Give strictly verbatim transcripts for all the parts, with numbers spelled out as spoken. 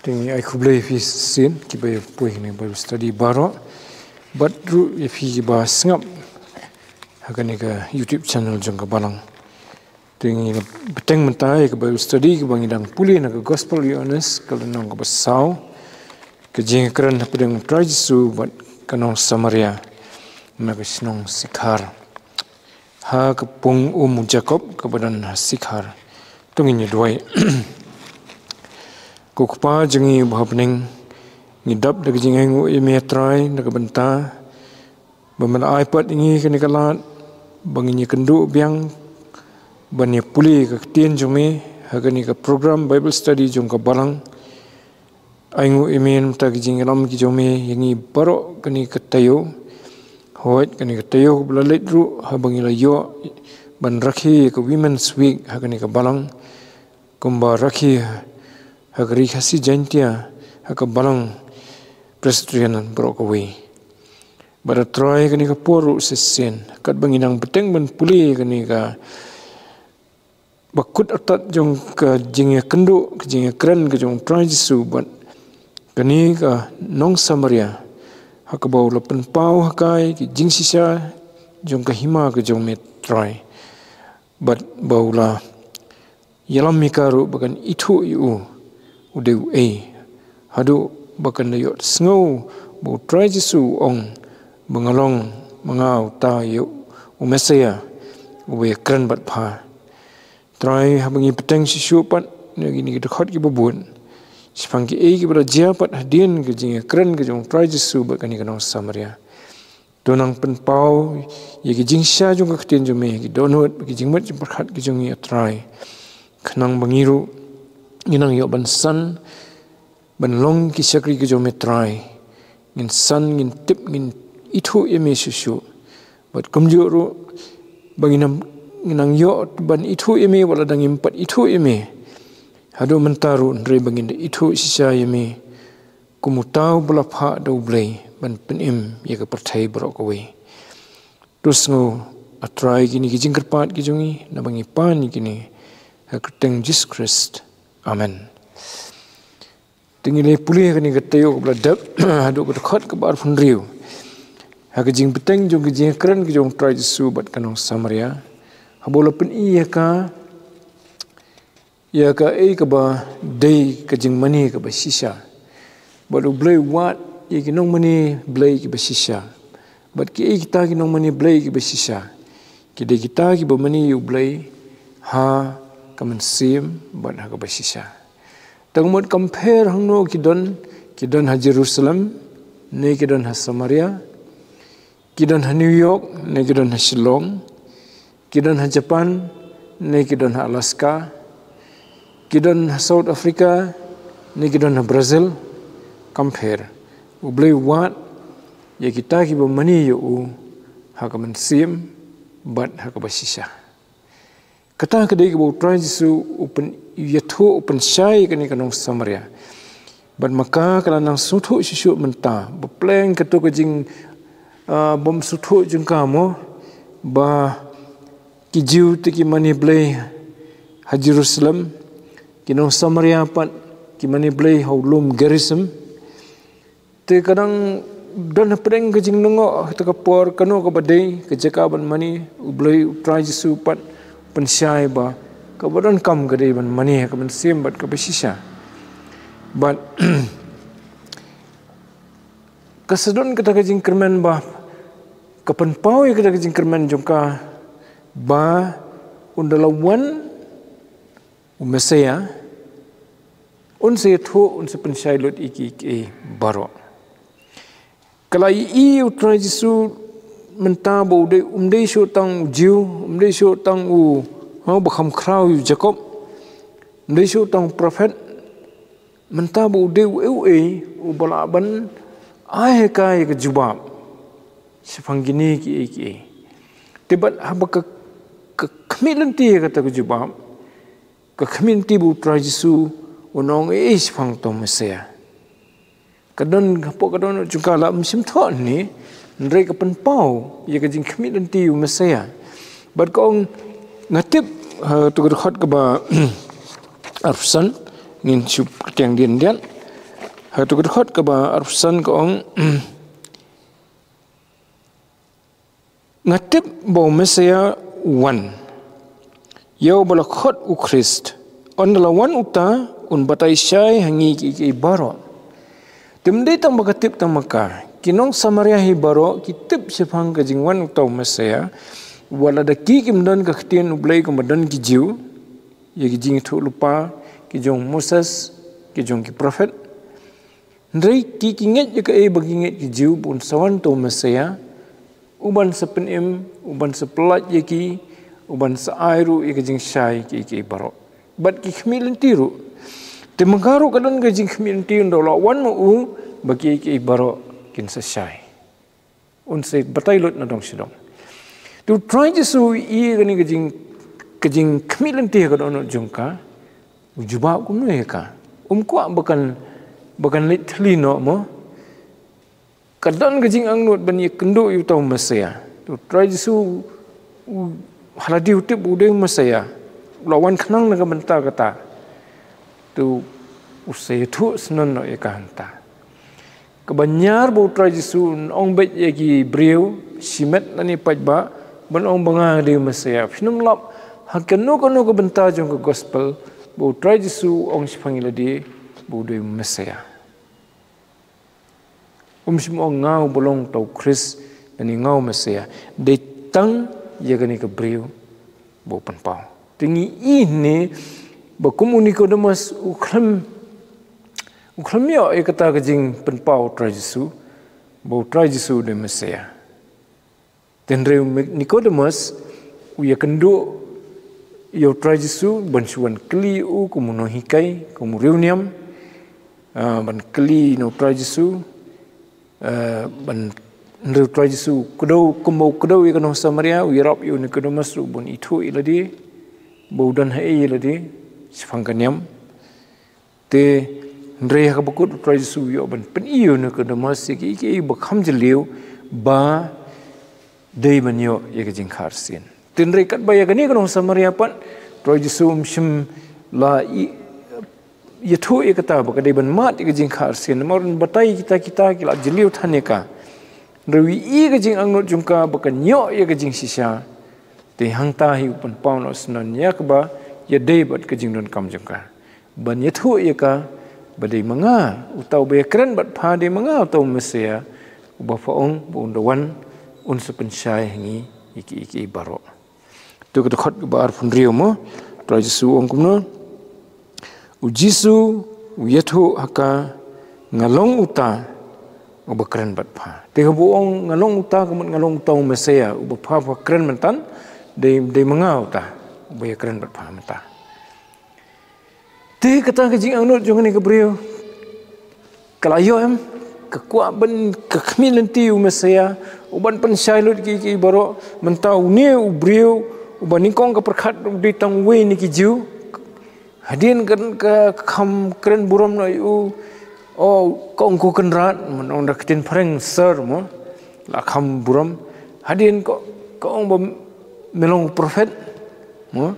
Te ngi ai khublei ïa phi shisien kiba ïa poi ha kane ka Bible study baroh, bad ruh ïa phi kiba sngap ha kane ka YouTube channel jong ka Balang. Te ngi la bteng mynta ïa ka Bible study kaba ngi dang pule na ka Gospel Ïoannis, ka lynnong kaba saw, ka jingkren hapdeng U Trai Jisu bad ka nong Samaria na ka shnong Sikhar, ha ka pung um u Jakob kaba don ha Sikhar. To ngin ïa duwai. Ko Kpa jong ngi uba ha bneng, ngi dap da ka jingainguh ïa me, Trai, na ka bynta ba me la ai pat ïa ngi kane ka lad ba ngin ïakynduh biang ban ïa pule ka ktien jong me ha kane ka program Bible study jong ka Balang. Ainguh ïa me namar ka jingïalam ka jong me ïa ngi baroh kane ka taïew. Hooid, kane ka taïew kaba la leit ruh, haba ngi la ïoh ban rakhe ïa ka Women's Week ha kane ka Balang, kumba rakhe ha ka Ri Khasi Jaiñtia ha ka Balang Presbyterian baroh kawei. Bad A Trai, kane ka por ruh shisien, katba ngi nang bteng ban pule kane ka bakut artat jong ka jingïakynduh, ka jingïakren ka jong U Trai Jisu bad kane ka nong Samaria, ha kaba u la pynpaw ha ka ïa ka jingshisha jong ka hima ka jong me, Trai, bad ba u la ïalam ïa ka ruh ba kan ithuh ïa u, u dei uei, haduh ba kan da ïohsngew ba U Trai Jisu u ong ba nga long ma nga uta ïa u Messaïah uba ïakren bad pha. Trai, haba ngi bteng shuh shuh pat na kine ki dkhot kiba bud, shaphang kiei kiba la jia pat hadien ka jingïakren ka jong U Trai Jisu bad kane ka nong Samaria, to nang pynpaw ïa ka jingshisha jong ka ktien jong me ha ki dohnud bad ki jingmut jingpyrkhat ki jong ngi, A Trai, khnang ba ngi ruh ngin nang ïoh ban san, ban long ki shakri ki jong me, Trai. Ngin san, ngin tip, ngin ithuh ïa me shuh shuh. Bad kumjuh ruh ba ngin nang, ngin nang ïoh ban ithuh ïa me wat la dang ngim pat ithuh ïa me haduh mynta ruh, hynrei ba ngin da ithuh shisha ïa me kum uta uba la phah da U Blei ban pynim ïa ka pyrthei baroh kawei. To sngew, A Trai, kine ki jingkyrpad ki jong ngi, naba ngi pan ïa kine ha ka kyrteng Jisu Khrist. Amen. Te ngi la pule ha kane ka taïew kaba la dep, haduh ka dkhot kaba arphew hynriew, ha ka jingbteng jong ka jingkren ka jong U Trai Jisu bad ka nong Samaria, haba u la pyni ïa ka ïa kaei kaba dei ka jingmane kaba shisha. Bad U Blei u wad ïa ki nongmane Blei kiba shisha. Bad kiei kita ki nongmane Blei kiba shisha? Ki dei kita kiba mane ïa U Blei ha ka mynsiem bad ha kaba shisha. Tang mut kam pher hangno ki don, ki don ha Jerusalem ne ki don ha Samaria, ki don ha New York ne ki don ha Shillong, ki don ha Japan ne ki don ha Alaska, ki don ha South Africa ne ki don ha Brazil, kam pher. U Blei u wad ïa kita kiba mane ïa u ha ka mynsiem bad ha kaba shisha. Kata ka dei kaba U Trai Jisu u pyn, ïathuh, u pynshai ïa kane ka nong Samaria. Bad ma ka ka la nang sngewthuh shuh shuh mynta, ba pleng kato ka jing, ah, bym sngewthuh jong ka mo, ba ki Jiw te ki mane Blei ha Jerusalem, ki nong Samaria pat ki mane Blei ha u lum Gerizim. Te ka dang don hapdeng ka jinglyngngoh ha kata ka por, kano kaba dei ka jaka ban mane. U Blei, U Trai Jisu pat u pynshai ba kaba donkam ka dei ban mane ha ka mynsiem bad kaba shisha. Bad ka sa don kata ka jingkyrmen ba, ka pynpaw ïa kata ka jingkyrmen jong ka ba ynda la wan u Messaïah, un sa ïathuh, un sa pynshai lut ïa kiei kiei baroh. Ka la ïohi ïa U Trai Jisu mynta ba u dei, um dei shuh tang u Jiw, um dei shuh tang u, ha, uba kham khraw ïa u Jakob, um dei shuh tang u prophet, mynta ba u dei uei uei uba lah ban ai ha ka ïa ka jubab shaphang kine kiei kiei. Te bad haba ka, ka khmih lynti ïa kata ka jubab, ka khmih lynti ba U Trai Jisu un ong ei shaphang uta u Messaïah. Ka don, hapoh ka dohnud jong ka la ym shym thoh hangne, hynrei ka pynpaw ïa ka jingkhmih lynti u Messaïah. Bad ka ong, nga tip, ha, to ka dkhot kaba arphew san, ngin shu ktiang dien dien. Ha kato ka dkhot kaba arphew san ka ong, nga tip ba u Messaïah u wan. Ïa uba la khot u Khrist. Ynda la wan uta, un batai shai ha ngi kiei kiei baroh. Te ym dei tang ba ka tip tang ma ka. Ki nong Samaria hi baroh, ki tip shaphang ka jingwan uta u Messaïah. Wat lada ki kim don ka ktien u Blei kumba don ki Jiw. Ïa ki jingïathuhlypa, ki jong Moses, ki jong ki prophet. Hynrei ki, ki ngeit ïa kaei ba ki ngeit ki Jiw, ba un sa wan uta u Messaïah, uban sa pynim, uban sa pyllait ïa ki, uban sa ai ruh ïa ka jingshai kiei kiei baroh. Bad ki khmih lynti ruh. Te ma ka ruh ka don ka jingkhmih lynti, ynda u la wan ma u, ba kiei kiei baroh kin sa shai. Un sa batai lut na dong sha dong. Te u Trai Jisu u ïohi ïa kane ka jing, ka jingkhmih lynti ha ka dohnud jong ka, u jubab kumno ïa ka. Um kwah ba kan, ba kan leit thylli noh mo. Ka don ka jingangnud ban ïakynduh ïa uta u Messaïah. Te u Trai Jisu u, ha lade u tip u dei u Messaïah. U la wan khnang na ka bynta kata. Te u sa ïathuh syndon noh ïa ka hangta. Kaba nyar ba u Trai Jisu un ong beit ïa ki briew, shimet lane paidbah, ban ong ba nga dei u Messaïah. Phin ym lap, ha kano kano ka bynta jong ka gospel, ba u Trai Jisu u ong shaphang ïa lade, ba u dei u Messaïah. Um shym ong nga uba long uta u Khrist, lane nga u Messaïah. Dei tang ïa kane ka briew, ba u pynpaw. Te ngi ïohi ne, ba kum u Nicodemus u khlem, u khlem ïoh ïa kata ka jingpynpaw u Trai Jisu, ba u Trai Jisu u dei u Messaïah. Te hynrei u Nicodemus, u ïakynduh ïa u Trai Jisu, ban shu wan kylli ïa u, kum u nonghikai, kum u riewniam, ah, ban kylli na u Trai Jisu, ah, ban, hynrei u Trai Jisu, kdew, kumba u kdew ïa ka nong Samaria, u ïarap ïa u Nicodemus ruh ban ithuh ïa lade, ba u don haei ïa lade, shaphang ka niam. Te, hynrei ha kaba kut u Trai Jisu u ïoh ban pyni ïa u Nicodemus ïa kiei kiei ba kham jylliew, ba dei ban ïoh ïa ka jingkha arsien. Te hynrei katba ïa kane ka nong Samaria pat, u Trai Jisu um shym la i, ïathuh ïa kata ba ka dei ban mad ïa ka jingkha arsien. Namar un batai kita kita ki la jylliew than ïa ka. Hynrei u ïohi ïa ka jingangnud jong ka ba kan ïoh ïa ka jingshisha. Te hangta hi u pynpaw noh syndon ïa kaba ïadei bad ka jingdonkam jong ka. Ban ïathuh ïa ka, ba dei ma nga, uta uba ïakren bad pha dei ma nga, uta u Messaïah, uba pha ong, ba un da wan, un sa pynshai ha ngi, ïa kiei kiei baroh. Te ka dkhot kaba arphew hynriew mo, Trai Jisu u ong kumno. U Jisu, u ïathuh ha ka, nga long uta, uba kren bad pha. Te haba u ong, nga long uta, ka mut nga long uta u Messaïah, uba pha pha kren mynta, dei, dei ma nga uta, uba ïakren bad pha mynta. Te kata ka jingangnud jong kane ka briew. Ka la ïoh em, ka kwah ban, ka khmih lynti u Messaïah, uban pynshai lut kiei kiei baroh, mynta une u briew, uba nyngkong ka pyrkhat u dei tang uwei na ki Jiw. Hadien ka, ka kham kren burom noh ïa u, o, ka ong ko Kynrad, mo, ong da ka ktien phareng sir mo, la kham burom. Hadien ka, ka ong ba me long prophet, mo.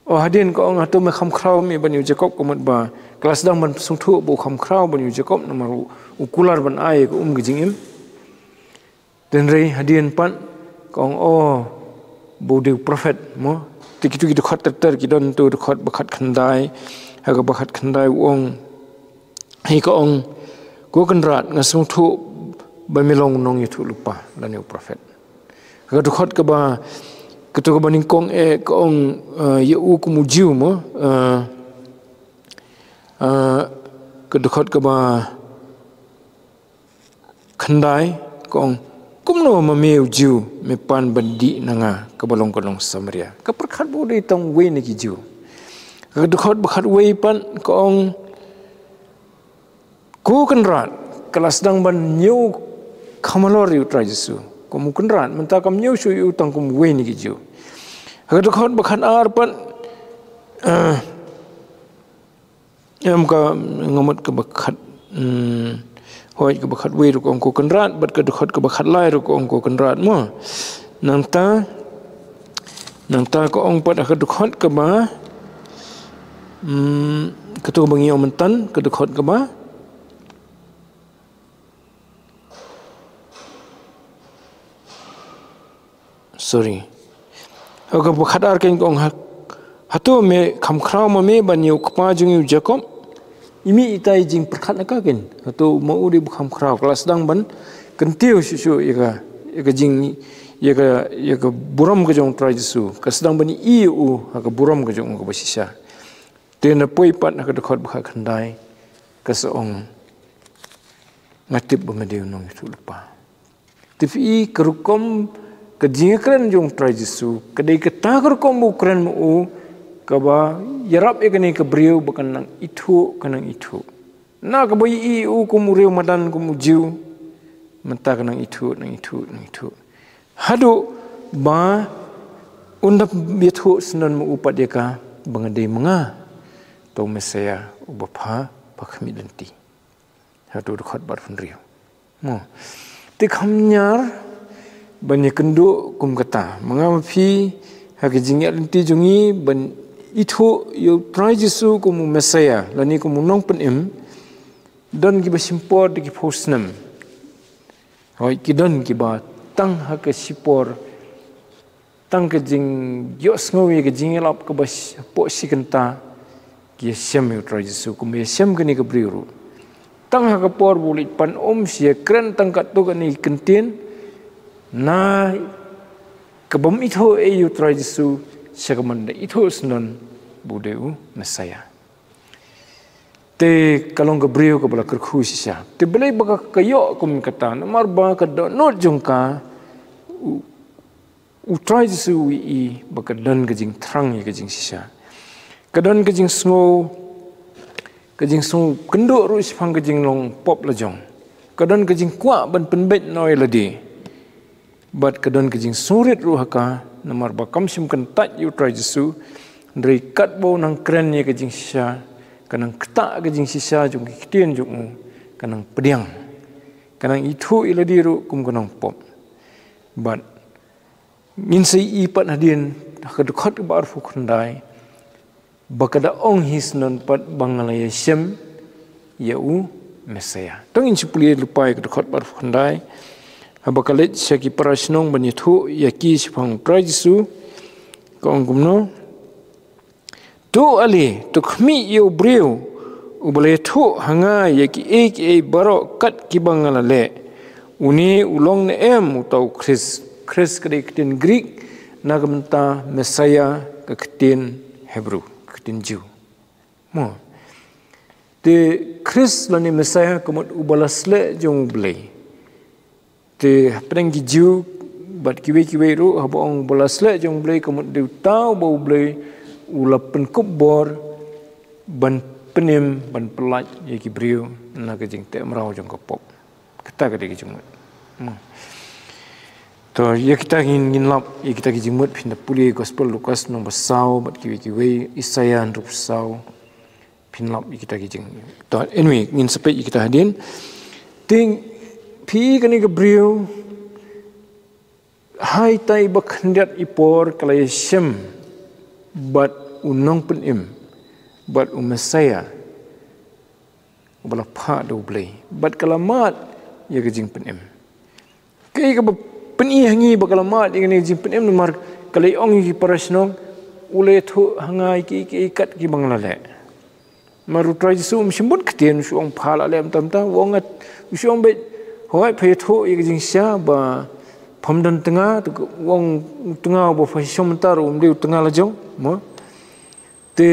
O hadien ka ong hato me kham khraw me ban ïa u Jakob ka mut ba ka la sdang ban sngewthuh ba u kham khraw ban ïa u Jakob namar u, u kular ban ai ka um ka jingim. Te hynrei hadien pat ka ong o ba u dei u prophet mo. Te kitu ki dkhot ter ter ki don tu dkhot ba khatkhyndai. Ha kaba khatkhyndai u ong hi ka ong ko Kynrad nga sngewthuh ba me long nongïathuhlypa lane u prophet. Ka dkhot kaba, katu kaba nyngkong eh, ka ong, eh, ïa u kum u Jiw mo, eh, eh, ka dkhot kaba khyndai, ka ong, kumno ma me u Jiw, me pan ban dih na nga, kaba long ka nong Samaria. Ka pyrkhat ba u dei tang uwei na ki Jiw. Ka dkhot ba khatwei pat, ka ong, ko Kynrad, ka la sdang ban ñiew kham halor ïa u Trai Jisu. Kum u Kynrad, mynta kam ñiew shuh ïa u tang kum uwei na ki Jiw. Ha ka dkhot ba khatar pat, eh, em ka nga mut kaba khat, hmm, hooid kaba khatwei ruh ka ong ko Kynrad, bad ka dkhot kaba khatlai ruh ka ong ko Kynrad mo. Nangta, nangta ka ong pat ha ka dkhot kaba, hmm, katu kaba ngi ong mynta, ka dkhot kaba Sorry. Haba khatar kein ka ong ha, hato me kham khraw ma me ban ïa u kpa jong ngi u Jakob? I mih i tai jingpyrkhat na ka kein. Hato ma u dei ba kham khraw, ka la sdang ban kyntiew shuh shuh ïa ka, ïa ka jing, ïa ka, ïa ka burom ka jong u Trai Jisu. Ka sdang ban ïohi ïa u ha ka burom ka jong u kaba shisha. Te na poi pat ha ka dkhot ba khatkhyndai, ka sa ong, nga tip ba me dei u nongïathuhlypa. Te phi i ka rukom ka jingkren jong u Trai Jisu, ka dei kata ka rukom ba u kren ma u, kaba ïarap ïa kane ka briew ba kan nang ithuh, kan nang ithuh. Na kaba ïohi u kum u riew madan, kum u Jiw, mynta kan nang ithuh, nang ithuh, nang ithuh. Haduh ba un da ïathuh syndon ma u pat ïa ka ba nga dei ma nga, to Messaïah uba pha, pha khmih lynti. Haduh dkhot ba arphew hynriew. Mo. Te kham ñiar ban ïakynduh kum kata. Ma nga ma phi ha ka jingïaid lynti jong ngi ban ithuh ïa u Trai Jisu kum u Messaïah lane kum u nongpynim. Don kiba shim por da ki phew snem. Hooid, ki don kiba tang ha ka shipor, tang ka jingïohsngew ïa ka jingïalap kaba sh-, hapoh shi kynta ki ïashem ïa u Trai Jisu, kumba ïashem kane ka briew ruh. Tang ha ka por ba u leit pan um, shi ïakren tang katto katne ki kyntien, na ka bym ithuh ei ïa u Trai Jisu, sha ka man da ithuh syndon ba u dei u Messaïah. Te ka long ka briew kaba la kyrkhu shisha. Te balei ba ka, ka ïoh kum kata, namar ba ka dohnud jong ka, u, u Trai Jisu u ïohi ba ka don ka jingthrang ïa ka jingshisha. Ka don ka jingsngew, ka jingsngew kynduh ruh shaphang ka jinglong pop la jong. Ka don ka jingkwah ban pynbeit noh ïa lade. Bad ka don ka jingsngewrit ruh ha ka, namar ba kam shym kyntait ïa u Trai Jisu, hynrei katba u nang kren ïa ka jingshisha, ka nang ktah ka jingshisha jong ki ktien jong u, ka nang pdiang. Ka nang ithuh ïa lade ruh kum ka nongpop. Bad ngin sa ïohi pat hadien, ha ka dkhot kaba arphew khyndai, ba ka da ong hi syndon pat ba nga la ïashem ïa u Messaïah. To ngin shu pule lypa ïa ka dkhot ba arphew khyndai. Haba ka leit sha ki para shnong ban ïathuh ïa ki shaphang u Trai Jisu, ka ong kumno? To ale, to khmih ïa u briew uba la ïathuh ha nga ïa kiei kiei baroh kat kiba nga la leh. Une u long ne em uta u Khrist? Khrist ka dei ka ktien Greek, na ka bynta Messiah ka ktien Hebrew, ka ktien Jiw. Mo. Te Khrist lane Messiah ka mut uba la sleh jong u Blei. Te hapdeng ki Jiw bad kiwei kiwei ruh, haba ong uba la sleh jong u Blei ka mut dei uta uba u Blei u la pynkup bor ban pynim, ban pyllait ïa ki briew na ka jingteh mraw jong ka pop. Kata ka dei ka jingmut. Hmm. To, ïa kita ngin, ngin lap ïa kita ki jingmut, phin da pule Gospel Lukas lynnong ba saw bad kiwei kiwei, Isaïah hynriewphew saw. Phin lap ïa kita ki jing. To, anyway, ngin sa peit ïa kita hadien. Te phi i kane ka briew, ha itai ba khyndiat i por ka la ïashem bad u nongpynim, bad u Messiah uba la phah da u Blei, bad ka la mad ïa ka jingpynim. Kaei kaba pyni ha ngi ba ka la mad ïa kane ka jingpynim, namar ka la ong ïa ki para shnong, u la ïathuh ha nga ïa kiei kiei kat kiba nga la leh. Namar u Trai Jisu um shym bun ktien, u shu ong pha la leh mynta mynta, u ong, u shu ong beit, hooid pha ïathuh ïa ka jingshisha ba pham don tnga, te u ong u tnga uba pha shong mynta ruh um dei u tnga la jong, mo. Te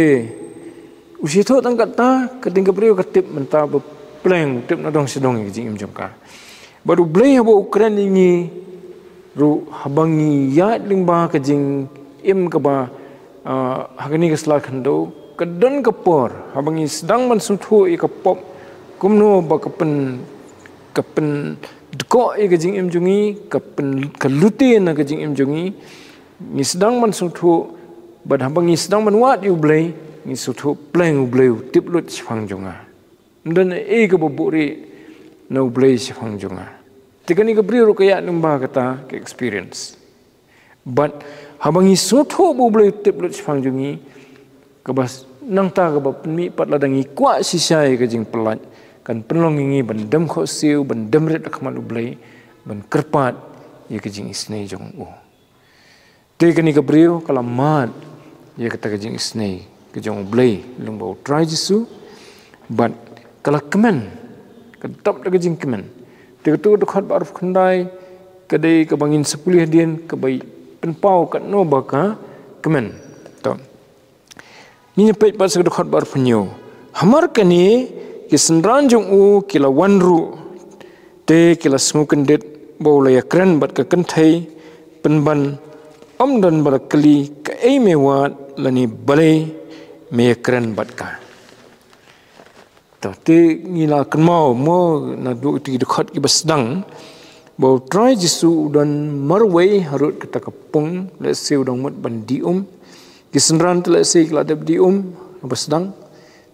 u shu ïathuh tang katta, ka dei ka briew ka tip mynta ba pleng, u tip na dong sha dong ïa ka jingim jong ka. Bad u Blei haba u kren ïa ngi ruh, haba ngi ïaid lyngba ka jingim kaba, ah, ha kane ka sla khyndew, ka don ka por haba ngi sdang ban sngewthuh ïa ka pop, kumno ba ka pyn, ka pyndkoh ïa ka jingim jong ngi, ka pyn, ka lute na ka jingim jong ngi. Ngi sdang ban sngewthuh, bad haba ngi sdang ban wad ïa u Blei, ngi sngewthuh pleng u Blei u tip lut shaphang jong nga. Ym don ei kaba buhrieh na u Blei shaphang jong nga. Te kane ka briew ruh ka ïaid lyngba kata ka experience. Bad haba ngi sngewthuh ba u Blei u tip lut shaphang jong ngi, kaba nangta kaba pynmih pat lada ngi kwah shisha ïa ka jingpyllait, kan pynlong ïa ngi ban dem khohsiew, ban dem rit ha khmat u Blei, ban kyrpad ïa ka jingisynei jong u. Te kane ka briew ka la mad ïa kata ka jingisynei ka jong U Blei lyngba U Trai Jisu, bad ka la kmen, ka dap da ka jingkmen. Te kato ka dkhot ba arphew khyndai ka dei kaba ngin sa pule hadien, kaba pynpaw katno ba ka kmen. To. Ngin ïa peit pat sa ka dkhot ba arphew hynñiew. Hamar kane ki synran jong u ki la wan ruh, te ki la sngewkyndit ba u la ïakren bad ka kynthei, pynban ym don ba la kylli kaei me wad lane balei me ïakren bad ka. To, te ngi la kynmaw mo naduh ki dkhot kiba sdang ba U Trai Jisu u don marwei harud kata ka pung, lehse u dang mut ban dih um. Ki synran te lehse ki la dep dih um haba sdang.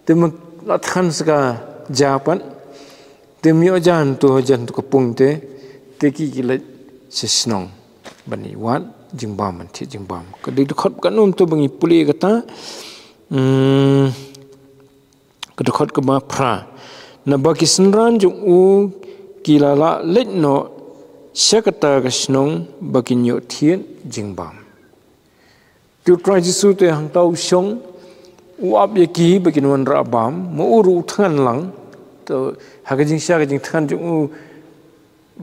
Te me la thngan sa ka ja pat. Te me ïoh ja hangto, ja hangto ka pung te, te ki ki leit sha shnong ban ïa wad jingbam, ban thied jingbam. Ka dei dkhot katno to ba ngi pule kata. Hmm, ka dkhot kaba phra. Naba ki synran jong u ki la lah leit noh sha kata ka shnong ba kin ïoh thied jingbam. Te U Trai Jisu te hangta u shong, u ap ïa ki ba kin wanrah bam, ma u ruh u thngan lang. To, ha ka jingshisha ka jingthngan jong u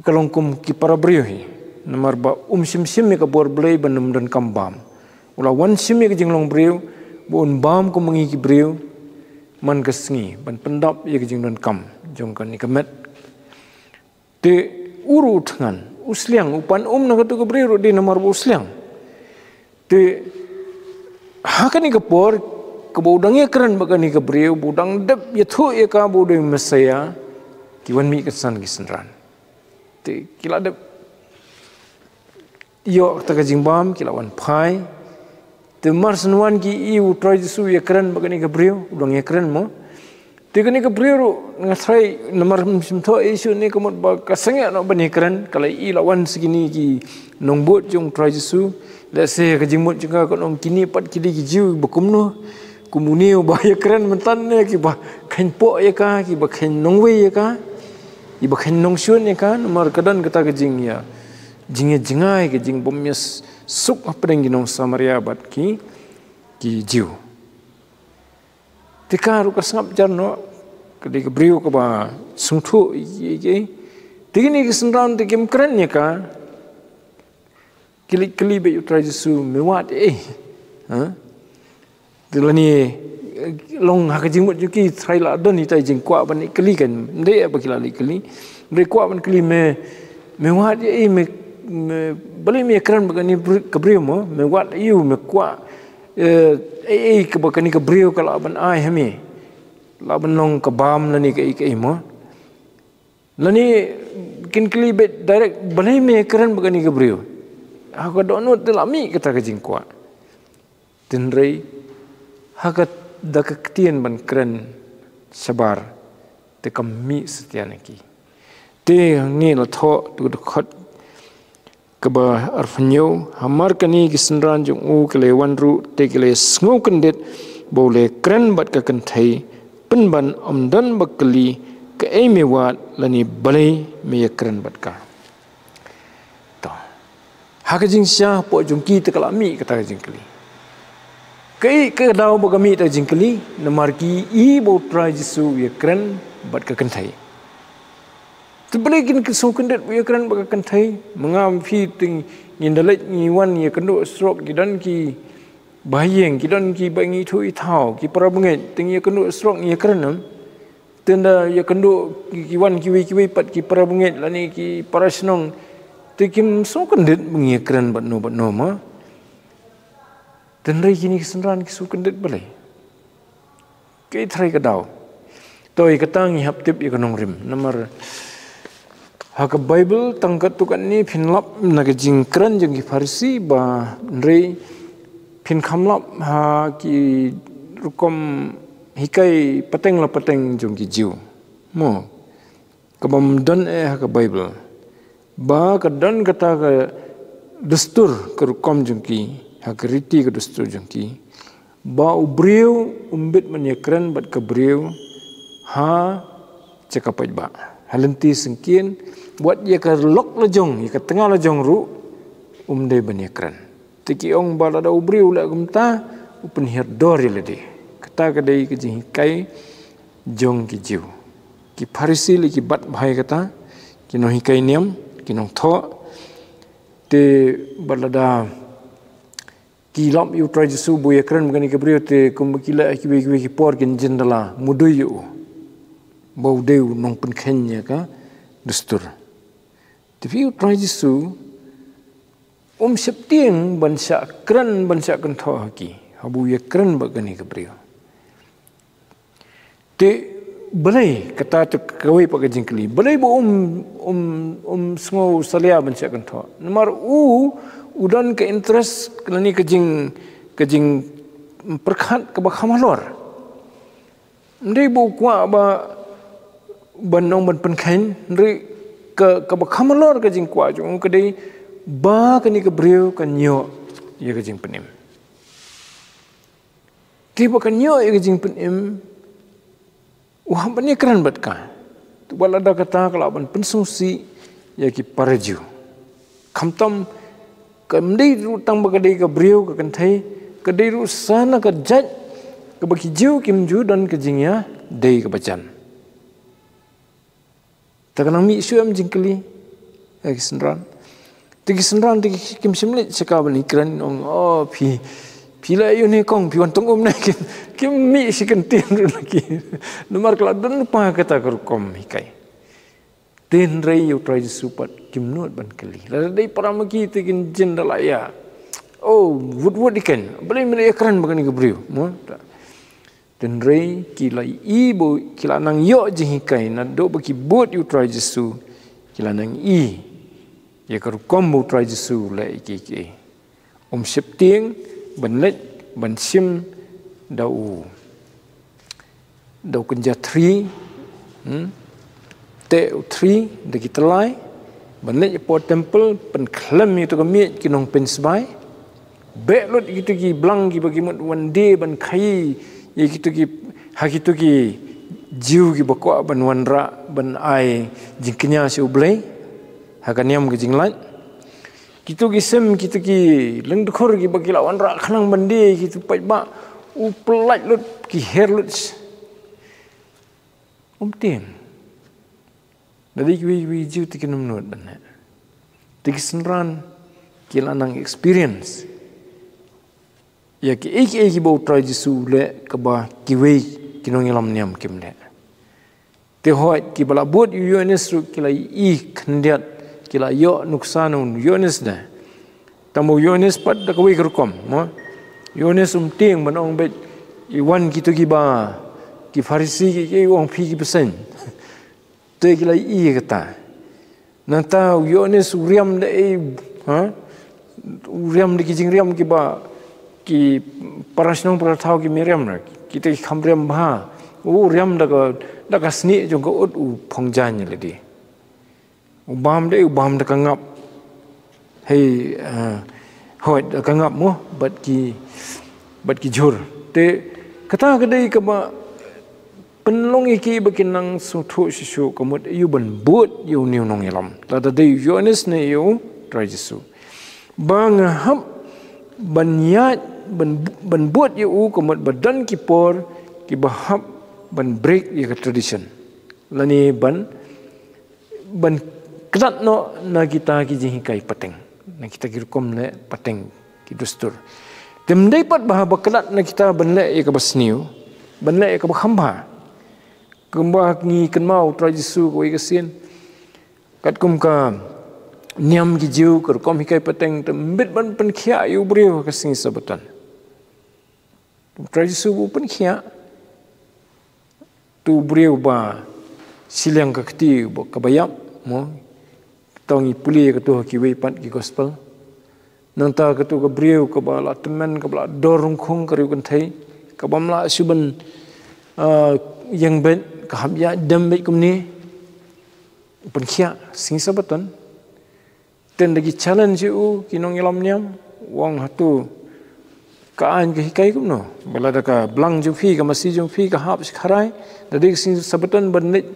ka long kum ki para briew hi. Namar ba um shym shim ïa ka bor Blei ban ym donkam bam. U la wan shim ïa ka jinglong briew ba un bam kum ma ngi ki briew man ka sngi, ban pyndap ïa ka jingdonkam jong kane ka met. Te u ruh u thngan, u sliang, u pan um na kato ka briew ruh dei namar ba u sliang. Te ha kane ka por kaba u dang ïakren bad kane ka briew, ba u dang dep ïathuh ïa ka ba u dei u Messaïah, ki wan mih kynsan ki synran. Te ki la dep ïoh kata ka jingbam, ki la wan phai. Te mar shen wan ki i U Trai Jisu ïakren bad kane ka briew, u dang ïakren mo. Te kane ka briew ruh nga tharai namar ym shym thoh ïa u ne ka mut ba ka sangeh noh ban ïakren, ka la i la wan sa kine ki nongbud jong U Trai Jisu. Lehse ka jingmut jong ka, ka ong kine pat ki dei ki Jiw ba kumno, kum une uba ïakren mynta ne, kiba kheiñ poh ïa ka, kiba kheiñ nongwei ïa ka, kiba kheiñ nongshun ïa ka, namar ka don kata ka jingïa, jingïa jngai, ka jingbym ïa suk hapdeng ki nong Samaria bad ki, ki Jiw. Te ka ruh ka sngap jar noh, ka dei ka briew kaba sngewthuh ïa ki, ïa ki. Te kine ki synran te kim kren ïa ka. Ki leit kylli beit U Trai Jisu, me wad ei? Ha? Te lane, eh, long ha ka jingmut jong ki tharai la don ita i jingkwah ban leit kylli kan. Ym dei ba ki la leit kylli. Ym dei kwah ban kylli me, me wad ei, me, me, balei me ïakren bad kane br-, ka briew mo, me wad ïa u, me kwah, eh, ei, ei, kaba kane ka briew ka lah ban ai ha me. Lah ban long ka bam lane kaei kaei mo. Lane kin kylli beit direct, balei me kren bad kane ka briew? Ha ka dohnud te la mih kata ka jingkwah. Hynrei ha ka, da ka ktien ban kren shabar, te kam mih satia na ki. Te hangne la thoh tu dkhot kaba arphew hynñiew, hamar kane ki synran jong u ki la wan ruh, te ki la sngewkyndit ba u la kren bad ka kynthei, pynban ym don ba kylli kaei me wad lane balei me ïakren bad ka. To. Ha ka jingshisha hapoh jong ki te ka la mih kata ka jingkylli. Kaei ka daw ba ka mih kata ka jingkylli? Namar ki i ba U Trai Jisu u ïakren bad ka kynthei. Te balei kin sngewkyndit ba u ïakren bad ka kynthei? Ma nga ma phi te ngin da leit ngi wan ïakynduh surok, ki don kiba ha ïing, ki don kiba ngi ithuh ithaw, ki para bangeit, te ngi ïakynduh surok ngi ïakren, em? Te ynda ïakynduh ki, ki wan kiwei kiwei pat ki para bangeit lane ki para shnong, te kim sngewkyndit ba ngi ïakren bad no bad no ma. Hynrei kine ki synran ki sngewkyndit balei? Kaei tharai ka daw? To, ïa kata ngi hap tip ïa ka nongrim. Namar ha ka Baibl tang katto katne phin lap na ka jingkren jong ki Pharisi ba, hynrei phin kham lap ha ki rukom hikai pateng la pateng jong ki Jiw. Mo. Kaba ym don eh ha ka Baibl. Ba ka don kata ka dustur, ka rukom jong ki, ha ka riti ka dustur jong ki. Ba u briew um bit ban ïakren bad ka briew ha jaka paidbah. Ha lynti syngkien, wat ïa ka lok la jong, ïa ka tnga la jong ruh, um dei ban ïakren. Te ki ong ba lada u briew u leh kumta, u pynhiar dor ïa lade. Kata ka dei ka jinghikai jong ki Jiw. Ki Pharisi lei ki bat bha ïa kata, ki nonghikai niam, ki nongthoh. Te bad lada ki lap ïa u Trai Jisu ba u ïakren bad kane ka briew, te kumba ki leh ha kiwei kiwei ki por kin jin da la mudui ïa u ba u dei u nongpynkheiñ ïa ka dustur. Te phi, u Trai Jisu um sheptieng ban shah kren, ban shah kynthoh ha ki, haba u ïakren bad kane ka briew. Te balei, kata te kawei pat ka jingkylli, balei ba um, um, um sngew salia ban shah kynthoh? Namar u, u don ka interest lane ka jing, ka jingpyrkhat kaba kham halor. Hynrei ba u kwah ba ban ong ban pynkheiñ, hynrei ka, kaba kham halor ka jingkwah jong u ka dei ba kane ka briew kan ïoh ïa ka jingpynim. Te ba kan ïoh ïa ka jingpynim, u hap ban ïakren bad ka. Te wat lada kata ka lah ban pynsngewsih ïa ki para Jiw. Khamtam kam dei ruh tang ba ka dei ka briew ka kynthei, ka dei ruh sa na ka jait kaba ki Jiw kim ju don ka jingïadei kaba jan. Te ka nang mih shuh em jingkylli ha ki synran. Te ki synran te ki, kim shym leit sha ka ban ïakren, ong, "Oh, phi, phi la ïoh ne kong, phi wan tong um ne?" Kim, kim mih sha kyntien ruh na ki. Namar ka la don pa kata ka rukom hikai. Te hynrei ïa u Trai Jisu pat kim nud ban kylli. Lada dei para ma ki te kin jin da la ïa, "Oh, wut wut ïa ken, balei me la ïakren bad kane ka briew?" Mo? Hynrei ki la i ba ki la nang ïoh jinghikai naduh ba ki bud ïa u Trai Jisu, ki la nang i ïa ka rukom ba u Trai Jisu u leh ïa ki, ki. Um sheptieng ban leit ban shim da u, da u kynja thri, hmm? Te u thri da ki tyllai ban leit hapoh temple, pynkhlem ïa kito ki miej ki nongpynsbai. Beh lut ïa kito ki blang kiba ki mut wan die ban khaïi ïa kito ki, ha kito ki Jiw kiba kwah ban wanrah ban ai jingkñia sha U Blei ha ka niam ka jinglait. Kito ki sim, kito ki lyngdkhur kiba ki la wanrah khnang ban die ïa kito paidbah, u pyllait lut, ki her lut. Um tieng. Da dei kiwei kiwei ki Jiw te kim nud ban leh. Te ki synran ki la nang experience ïa kiei kiei kiba u Trai Jisu u leh kaba kiwei ki nongïalam niam kim leh. Te hooid kiba la bud ïa u Ïoannis ruh ki la i khyndiat, ki la ïoh nuksa na u Ïoannis de. Tang ba u Ïoannis pat da kawei ka rukom, mo. Ïoannis um tieng ban ong beit, i wan kito kiba, ki Pharisi ki, ki ong phi ki bseiñ. Te ki la i kata. Nangta u Ïoannis u riam da ei, ha? U riam da ki jingriam kiba ki para shnong para thaw kim riam re. Kita ki kham riam bha. U riam da ka, da ka snieh jong ka ut u phong jaiñ lade. U bam da ei, u bam da ka ngap. Hei, eh, hooid, da ka ngap mo, bad ki, bad ki jhur. Te, kata ka dei kaba pynlong ïa ki ba kin nang sngewthuh shisha ka mut aïu ban bud ïa une u nongïalam. Lada dei u Ïoannis ne ïa u Trai Jisu. Ba nga hap ban ïaid, ban, ban bud ïa u ka mut ba don ki por kiba hap ban break ïa ka tradition. Lane ban ban klet noh na kita ki jinghikai pateng, na kita ki rukom leh pateng, ki dustur. Te ym dei pat ba haba klet na kita ban leh ïa kaba sniew, ban leh ïa kaba kham bha. Kumba ngi kynmaw u Trai Jisu kawei ka sien, katkum ka niam ki Jiw, ka rukom hikai pateng, te ym bit ban pynkhiah ïa u briew ha ka sngi Sabaton. U Trai Jisu u pynkhiah. Tu briew ba shiliang ka kti ba kaba ïap, mo. To ngi pule ïa katu ha kiwei pat ki gospel. Nangta katu ka briew kaba la tymmen, kaba la dor rungkhung, ka riewkynthei, kaba ym lah shuh ban, ah, ïeng beit, ka hap ïaid dem beit kumne. U pynkhiah sngi Sabaton. Te ynda ki challenge ïa u ki nongïalam niam, u ong, hato ka aiñ ka hikai kumno? Ba lada ka blang jong phi, ka masi jong phi ka hap sha kharai, da dei ka sngi Sabaton ban leit,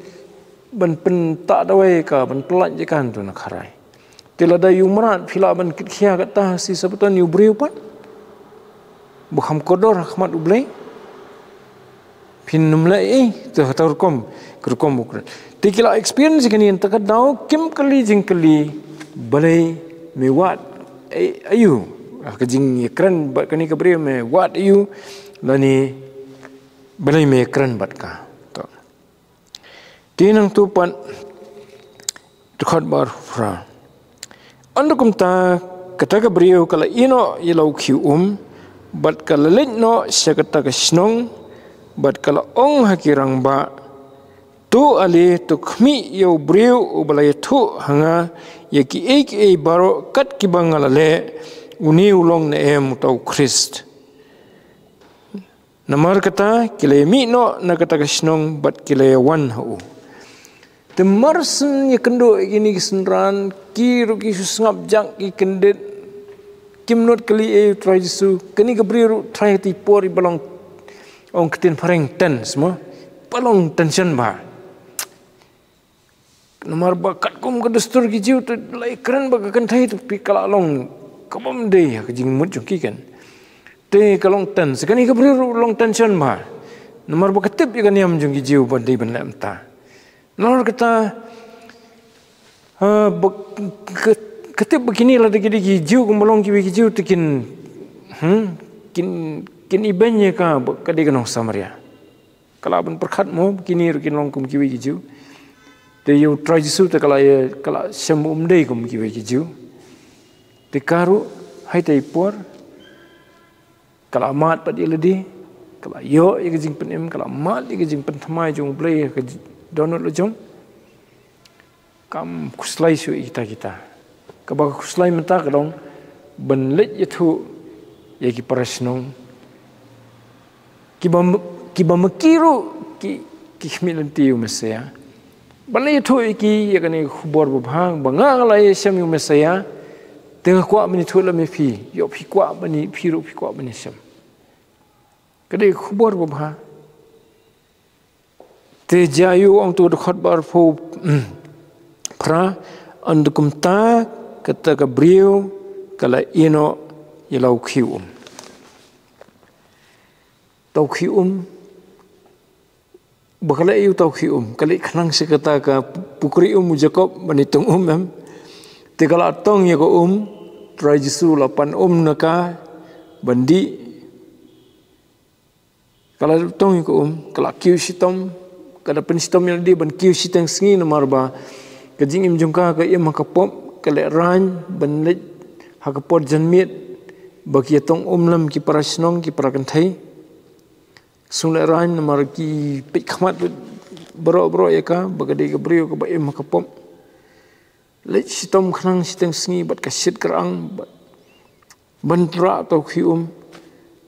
ban pyntah dawai ïa ka, ban pyllait ïa ka, hato na kharai? Te lada ïa u mrad phi lah ban kit khia kata shi Sabbaton ïa u briew pat ba kham kordor ha khmat U Blei, phin ym leh ei, te ha rukom, ka rukom u kren. Te ki la experience kane, ynda ka daw kim kylli jingkylli, balei me wad ei, aïu, ha ka jingïakren bad kane ka briew me wad aïu, lane balei me kren bad ka. To. Te nangta pat, dkhot ba arphew phra. Ynda kumta, kata ka briew ka la ïeh noh ïa la u khiew um, bad ka la leit noh sha kata ka shnong, bad ka la ong ha ki rangbah, to ale, to khmih ïa u briew uba la ïathuh ha nga ïa kiei kiei baroh kat kiba nga la leh, une u long ne em uta u Khrist. Namar kata, ki la ïamih noh na kata ka shnong bad ki la ïawan ha u. Te mar shen ïakynduh ïa kine ki synran, ki ruh ki shu sngap jak, ki kyndit, kim nud kylli ei ïa u Trai Jisu, kane ka briew ruh trai ha kata i por iba long, ong ktien phareng tense mo, ba long tension bha. Namar ba katkum ka dustur ki Jiw te lada kren ba ka kynthei te phi, ka la long ka bym dei ha ka jingmut jong ki kan. Te ka long tense, kane ka briew ruh long tension bha. Namar ba ka tip ïa ka niam jong ki Jiw ba dei ban leh mynta. Namar kata, ha, ba, ka, ka tip ba kine lada ki dei ki Jiw kumba long kiwei ki Jiw te kin, hmm, kin, kin ibeiñ ïa ka ba ka dei ka nong Samaria. Ka lah ban pyrkhat mo, kine ruh kin long kum kiwei ki Jiw. Te ïa u Trai Jisu te ka la ïa, ka la shem um dei kum kiwei ki Jiw. Te ka ruh, ha ita i por, ka la mad pat ïa lade, ka la ïoh ïa ka jingpynim, ka la mad ïa ka jingpynthymmai jong U Blei ha ka ji-, dohnud la jong. Kam khuslai shuh ïa kita kita. Kaba ka khuslai mynta ka long ban leit ïathuh ïa ki para shnong. Kiba m-, kiba ma ki ruh ki, ki khmih lynti ïa u Messaïah. Ban leit ïathuh ïa ki ïa kane ka khubor babha, ba nga nga la ïashem ïa u Messaïah. Te nga kwah ban ïathuh lem ïa phi, ïoh phi kwah ban ïa, phi ruh phi kwah ban ïashem. Ka dei ka khubor babha. Te jia ïa u, ong tu dkhot ba arphew phra, ynda kumta kata ka briew ka la ïeh noh ïa la u khiew um. Uta u khiew um, ba ka la ïeh uta u khiew um, ka la khnang sha kata ka pukri um u Jakob ban ïatong um em. Te ka la tong ïa ka um, Trai Jisu la pan um na ka ban dih. Ka la tong ïa ka um, ka la kiew shitom, ka la pynshitom ïa lade ban kiew shiteng sngi namar ba ka jingim jong ka ka im ha ka pop, ka lehraiñ ban leit ha ka por janmiet ba ki ïatong um lem ki para shnong, ki para kynthei. Shu lehraiñ namar ki peit khmat baroh baroh ïa ka ba ka dei ka briew kaba im ha ka pop. Leit shitom khnang shiteng sngi bad ka shit kyrang bad ban rah uta u khiew um.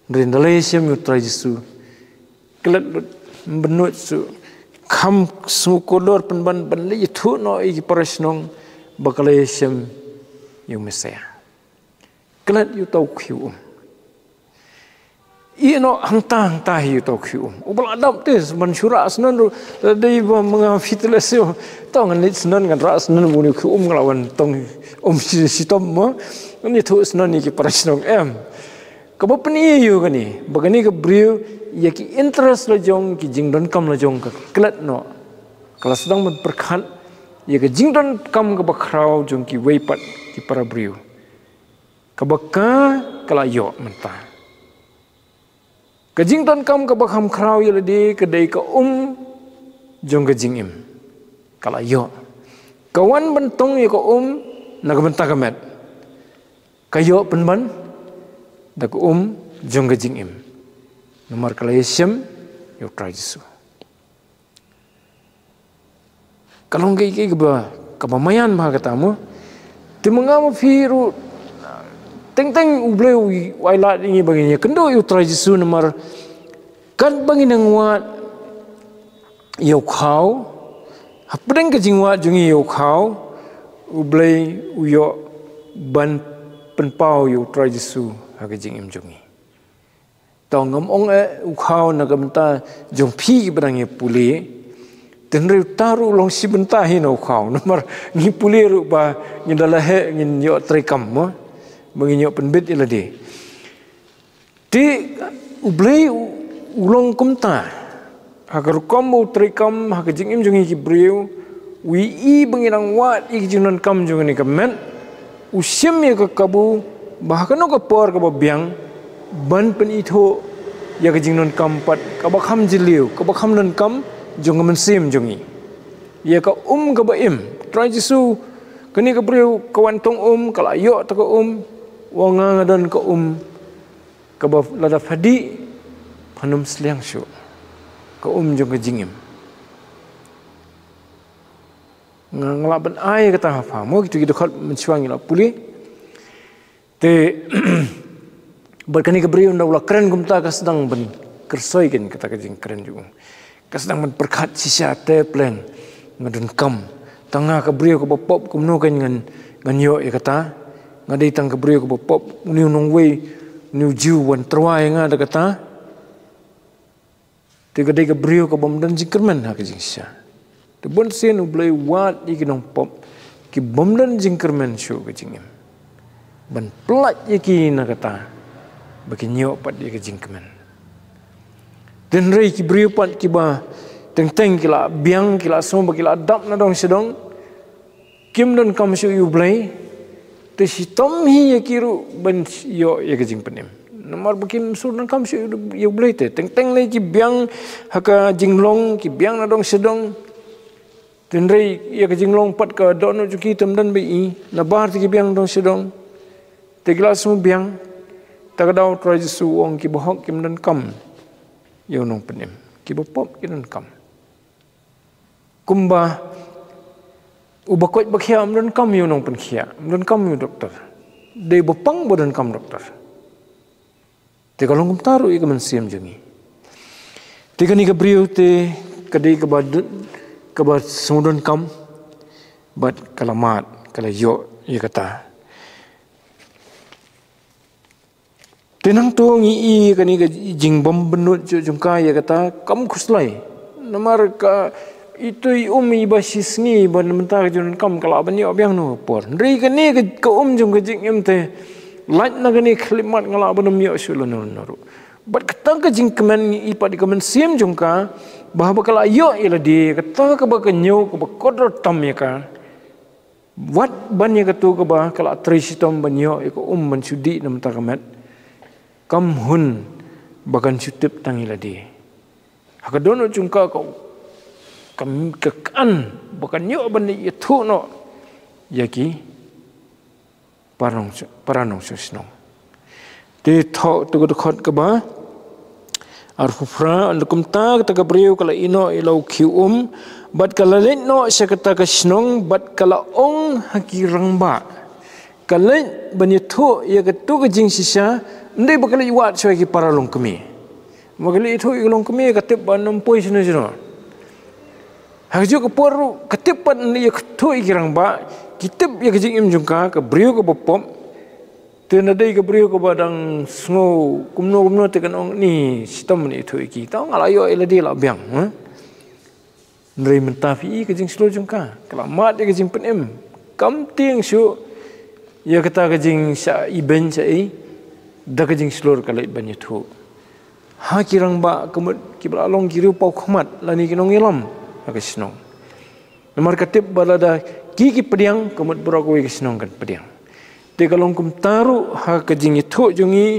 Hynrei ynda la ïashem ïa u Trai Jisu, klet lut, ym bynnud shuh, kham sngew kordor pynban ban leit ïathuh noh ïa ki para shnong ba ka la ïashem ïa u Messaïah. Klet ïa uta u khiew um. Ïeh noh hangta hangta hi uta u khiew um. Uba la dap te ban shu rah snon ruh, la dei ba ma nga phi te leh shuh. To ngan leit snon, ngan rah snon, ba une u khiew um nga la wan tong um shi, shitom mo. Ngan ïathuh snon ïa ki para shnong em. Kaba pyni ïa u kane, ba kane ka briew ïa ki interest la jong, ki jingdonkam la jong ka klet noh. Ka la sdang ban pyrkhat ïa ka jingdonkam kaba khraw jong kiwei pat ki para briew. Kaba ka, ka la ïoh mynta. Ka jingdonkam kaba kham khraw ïa lade ka dei ka um jong ka jingim. Ka la ïoh. Ka wan ban tong ïa ka um na ka bynta ka met. Ka ïoh pynban da ka um jong ka jingim. Namar ka la ïashem ïa u Trai Jisu. Ka long kaei kaei kaba, kaba maïan bha kata mo. Te ma nga ma phi ruh, teng teng U Blei u, u ailad ïa ngi ba ngin ïakynduh ïa u Trai Jisu namar katba ngin nang wad ïa u khaw, hapdeng ka jingwad jong ngi ïa u khaw, U Blei u ïoh ban pynpaw ïa u Trai Jisu ha ka jingim jong ngi. To ngam ong eh u khaw na ka bynta jong phi kiba dang ïa pule. Te hynrei uta ruh u long shi bynta hi na u khaw. Namar ngi pule ruh ba ngin da la heh ngin ïoh treikam mo. Ba ngin ïoh pynbit ïa lade. Te U Blei u, u long kumta. Ha ka rukom u treikam ha ka jingim jong ngi ki briew, u ïohi ba ngi dang wad ïa ka jingdonkam jong kane ka met, u shim ïa ka kabu ba ha kano ka por kaba biang ban pynithuh ïa ka jingdonkam pat kaba kham jylliew, kaba kham donkam jong ka mynsiem jong ngi. Ïa ka um kaba im. Trai Jisu, kane ka briew ka wan tong um, ka la ïoh ta ka um, u ong nga nga don ka um kaba lada pha dih phan ym sliang shuh. Ka um jong ka jingim. Nga, nga lah ban ai kata ha pha. Mo kito ki dkhot mynshuwa ngi la pule. Te bad kane ka briew ynda u la kren kumta ka sdang ban kyrsoi kein kata ka jingkren jong u. Ka sdang ban pyrkhat shisha te pleng nga donkam. Tang nga ka briew kaba pop kumno kein ngan, ngan ïoh ïa kata. Nga dei tang ka briew kaba pop, une u nongwei, une u Jiw u wan tyrwa ïa nga da kata. Te ka dei ka briew ka bym don jingkyrmen ha ka jingshisha. Te bun sien U Blei u wad ïa ki nongpop ki bym don jingkyrmen shuh ka jingim ban pyllait ïa ki na kata ba kin ïoh pat ïa ka jingkmen. Te hynrei ki briew pat kiba teng teng ki la biang, ki la sngew ba ki la dap na dong sha dong, kim donkam shuh ïa U Blei, te shitom hi ïa ki ruh ban ïoh ïa ka jingpynim. Namar ba kim shu donkam shuh ïa U Blei te. Teng teng ne ki biang ha ka jinglong, ki biang na dong sha dong. Te hynrei ïa ka jinglong pat ka dohnud jong ki te ym don ba i, nabar te ki biang dong sha dong. Te ki la sngew biang. Ta ka daw Trai Jisu u ong kiba hok kim donkam ïa u nongpynim. Kiba pop ki donkam. Kumba uba koit ba khiah ym donkam ïa u nongpynkhiah, ym donkam ïa u doktor. Dei uba pang ba donkam doktor. Te ka long kumta ruh ïa ka mynsiem jong ngi. Te kane ka briew te ka dei kaba dun-, kaba sngewdonkam bad ka la mad, ka la ïoh ïa kata. Te nangta ngi i kane ka jingbym bynnud jong ka ïa kata kam khuslai. Namar ka ithuh i um iba shisngi ba na mynta ka jingdonkam ka lah ban ïoh biang na ka por. Hynrei kane ka, ka um jong ka jingim te lait na kane ka khyllipmat nga lah ban ym ïoh shuh lano lano ruh. Bad kata ka jingkmen ngi i pat ïa ka mynsiem jong ka ba haba ka la ïoh ïa lade kata kaba ka ñiew kaba kordor tam ïa ka. Wat ban ïa kato kaba ka la trei shitom ban ïoh ïa ka um ban shu dih na mynta ka met. Kam hun ba kan shu tip tang ïa lade. Ha ka dohnud jong ka ka, ka, ka kan ba kan ïoh ban ïathuh noh ïa ki para nong, para nongshong shnong. Te thoh tu ka dkhot kaba arphew phra, ynda kumta kata ka briew ka la ïeh noh ïa la u khiew um bad ka la leit noh sha kata ka shnong bad ka la ong ha ki rangbah. Ka leit ban ïathuh ïa katu ka jingshisha, ym dei ba ka leit wad shuwa ïa ki para longkmie. Ma ka leit ïathuh ïa ki longkmie ka tip ba ym poi shano shano. Ha kajuh ka por ruh ka tip pat ïa ka, ïathuh ïa ki rangbah, ki tip ïa ka jingim jong ka, ka briew kaba pop. Te na dei ka briew kaba dang sngew kumno kumno te kan ong ni shitom ne ïathuh ïa ki. Tang nga la ïoh ïa lade la biang, ha? Hynrei mynta phi i ka jingshlur jong ka, ka la mad ïa ka jingpynim. Kam tieng shuh ïa kata ka jingshah ibeiñ shah ei, da ka jingshlur ka leit ban ïathuh ha ki rangbah, ka mut kiba la long ki riewpawkhmat lane ki nongïalam ha ka shnong. Namar ka tip ba lada ki ki pdiang, ka mut baroh kawei ka shnong kan pdiang. Te ka long kumta ruh ha ka jingïathuh jong ngi